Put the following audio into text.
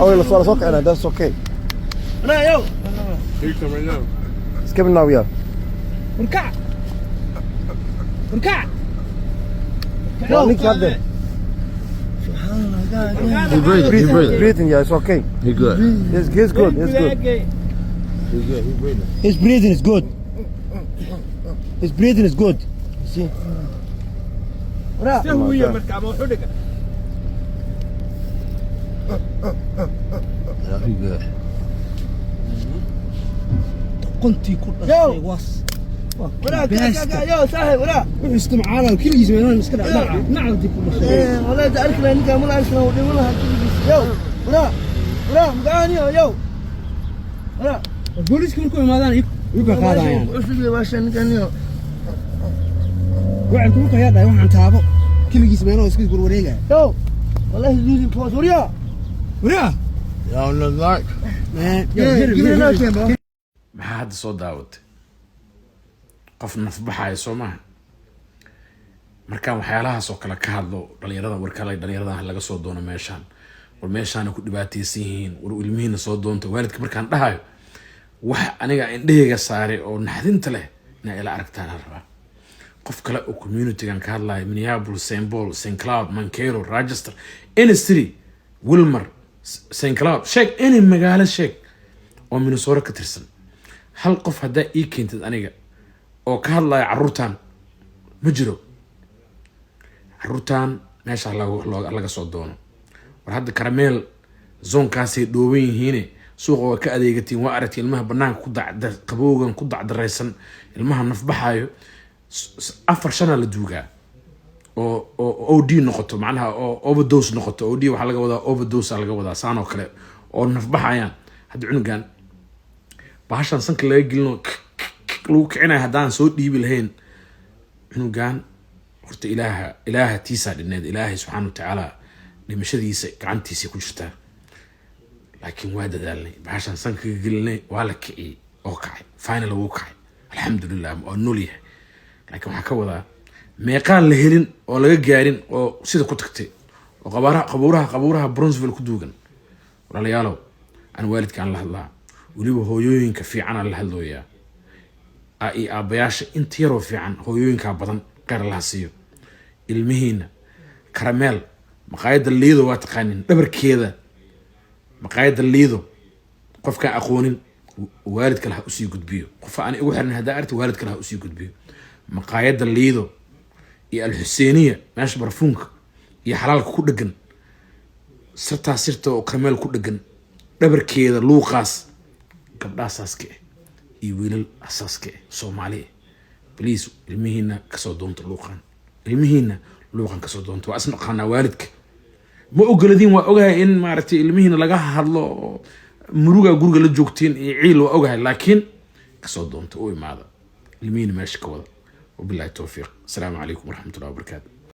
Oh, lasoo kicina. That's okay. Yo. Here you come right now. It's coming now, yeah. Warkac, warkac. Waa ninkii hadda. He breathing. He breathing. Breathing, yeah, it's okay. He good. He's good, he's good. He good. He breathing. His breathing is good. His breathing is good. See? Oh my God. Yeah, he good. Qontii ku dhashay was. Wuxuu isticmaalaa keligiis meelahan iska dhac nacdii ku dhashay. والله إذا أركنا نكا ملا أركنا ودي يو ورا ورا مقاني يو ورا. Booliisku markuu imaadaan iyagu qaadayaan. وش باشا نكا. Wacanku markuu ayaa dhahay waxaan taabo keligiis meelaha iska warwareegaya. يو والله losing pause وريا. Wariyaa. Y'all look like. Man, yo, Yeah, hit him, give hit it him. another chance, bro. Maxaa hadda soo daawatay? Qof nafbaxaya soo maaha? Markaan waxyaalahaas oo kale ka hadlo dhalinyarada, warkale dhalinyarada laga soo doono meeshaan, war meeshaana ku dhibaataysan yihiin, war ilmihiina soo doonta waalidka markaan dhahayo, wax aniga indhahayga saaray oo naxdinta leh inaa ila aragtaan aan rabaa. Qof kale oo communitygan ka hadlaya, Minneapolis, St Paul, St Cloud, Mankato, Rochester, any city, Willmar, St Cloud, sheeg any magaalo sheeg oo Minnesota ka tirsan, hal qof haddaa ii keentid aniga oo ka hadlaya caruurtan ma jiro. Caruurtan meesha laga soo doono. War hadda Karmel zonekaasay dhooban yihiine, suuqa waa ka adeegatiin, waa aragtay ilmaha banaanka ku qabowgan ku dacdaraysan, ilmaha nafbaxayo. Afar shanaa la duugaa oo OD noqoto, macnaha oo overdose noqoto. OD waxaa laga wadaa overdose laga wadaa, saan oo kale oo nafbaxayaan. Hadda cunugan bahashan sanka laga gelino lagu kicinayo, haddaan soo dhiibi lahayn cunugan, horta Ilaaha tiisaa dhineed. Ilaahay subxaana watacaala dhimashadiisa gacantiisa ku jirtaa, laakiin waa dadaalnay, bahashan sanka ka gelinay, waa la kiciyey oo kacay. Final wuu kacay, alxamdulilah, waa nool yahay. Laakiin waxaa ka wadaa meeqaan la helin oo laga gaarin oo sida ku tagtay oo qabaaraha qabuuraha Burnsville ku duugan. Walaalayaalow, aan waalidkaan la hadlaa, weliba hooyooyinka fiicanaan la hadlooyaa iyo aabbayaasha inta yaroo fiican, hooyooyinkaa badan kheyr laha siiyo. Ilmihiina Karmel, maqaayadda Liido waa taqaanin, dhabarkeeda maqaayadda Liido. Qofkaan aqoonin waalid kale ha usii gudbiyo. Qofa aan igu xiran haddaa arti, waalid kale ha usii gudbiyo. Maqaayadda Liido iyo Alxuseeniya, meesha barfuunka iyo xalaalka ku dhegan, sirtaa sirta oo Karmel ku dhegan, dhabarkeeda luuqaas, gabdhaha asaaska ah iyo wiilal asaaska ah Soomaali ah, please, ilmihiina kasoo doonta luuqan, ilmihiina luuqan kasoo doonta. Waa isna aqaanaa, waalidka ma ogoladiin, waa ogahay in maaragtay ilmihiina laga hadlo oo muruga guriga la joogtiin iyo ciil, waa ogahay, laakiin kasoo doonta, u imaada ilmihiina meesha ka wada. Wabillahi towfiiq. Asalaamu calaykum waraxmatullahi wabarakaatu.